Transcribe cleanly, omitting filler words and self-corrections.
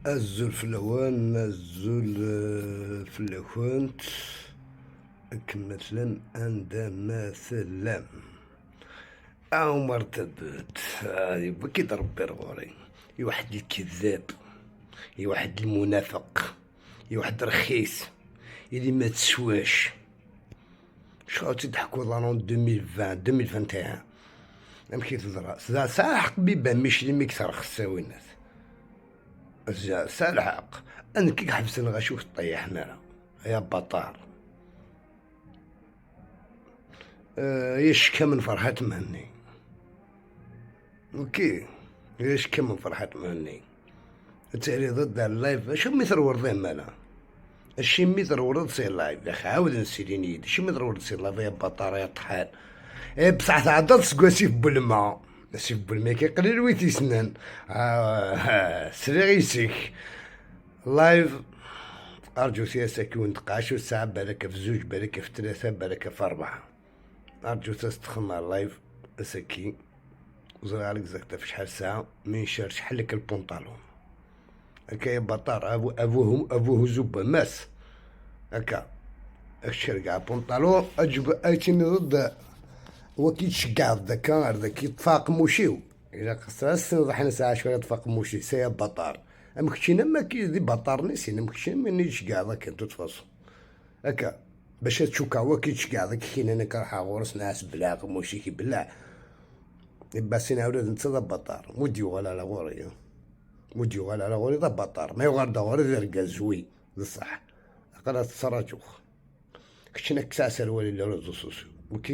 Azul fell-awen, azul fell-akent, akken ma tellam, anda ma tellam. Ɛumar Tabet, yewwi-k-id Rebbi ar ɣur-i, i waḥed lkeddab, i waḥed lmunafeq, i waḥed rxis, ili ma teswac. Cɣel tt-id-ḥkuḍ en 2020, 2021. Amek i teḍra? Tesɛa lḥeqq biba micli mi k-terxes a winnat. Tesɛa lḥeqq. Amek i iḥebsen ɣacu ur teṭṭiḥen ara? Ay abaṭar. Yecka من Ferhat Mehenni. OK, yecka من Ferhat Mehenni. تالي ضد ال live اش مي ترورض مالا اشي مي ترورض سي ال live يا اخي عاود نسيلين يدي شي مي ترورض سي ال live يا بطارة يا طحال إيه بصح تعدد سكوا سيف بولما سيف بولما كيقليل ويتيسنان سريغ يسيك live أرجو سياسة كون تقعشو الساعة بالك في زوج بالك في ثلاثة بالك في أربعة أرجو تستخدم ال live أسكي وزرع عليك زكتا في شحال ساعة من شار شحال لك البونطالون هكا يا بطار أبو أبوه أبوه زبا ماس هكا الشرقع بونطالون أجب أيتيني ضد هو كي تشقع ذاك ذاك يتفاق موشيو إلا قصر ضحنا ساعة شوية تفاق موشي سيا بطار أم كشينا ما كي دي بطار نسي أم كشينا ما نيش كاع ذاك انتو تفاصل هكا باش تشوكا هو كي تشقع ذاك كاين انا كرحا غورس ناس بلاغ موشي كي بلع باسين اولاد انت بطار مودي ولا على غوري مودي ولا على غوري بطار ما يغار دغوري ذي رقا زوي صح أقل تسراجوخ كشنا كساسر ولي les réseaux sociaux OK.